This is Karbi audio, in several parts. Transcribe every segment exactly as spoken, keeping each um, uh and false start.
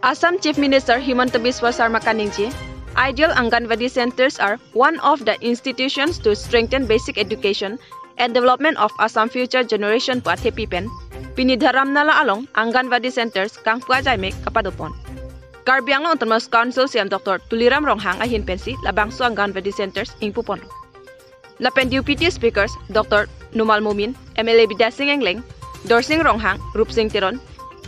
Assam Chief Minister Himanta Biswa Sarma kaningje, ideal Anganwadi centers are one of the institutions to strengthen basic education and development of Assam future generation pu athepi pen pini Dharamnala along Anganwadi centers kangpu ajaimek kapadopon. Karbi Anglong Autonomous Council C E M Doctor Tuliram Ronghang ahin pensi labangso Anganwadi centers ingpupon. Lapen Deputy Speakers Doctor Numal Momin, M L A Bidya Sing Engleng, Dorsing Ronghang, Rupsing Teron,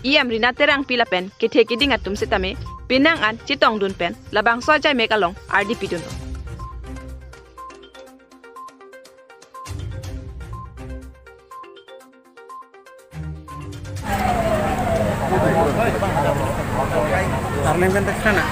E M Rina Terangpi lapen kethe kiding atum setame penang an chetongdun pen labangso ajaimek along ardi pidun. Arleng pen tekstra na.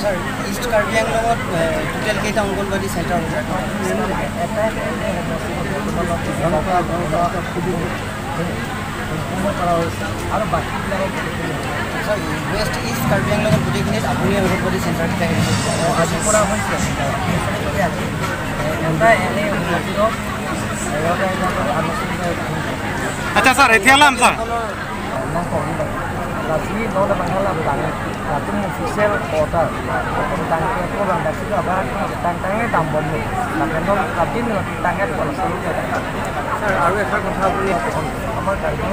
Sir, east Karbi আংলঙত, এ, total কেইটা Anganwadi centre হ'ব? Sir, west east Karbi আংলঙত গোটেইখিনিত আপুনি অংগনবাদী চেণ্টাৰ কেইটা হেৰি কৰিছে? আচ্ছা ছাৰ, এতিয়া লাম sir. Nang kong ni bang. Lasi no da bang hala bang. Latum official quarter. Latum tang ke ko bang da si ba tang tang e dam bom lo. Lapen no kapin lo tang e ko lo solo ke. Sir, আৰু এটা কথা আপুনি আমাৰ কাৰ্বি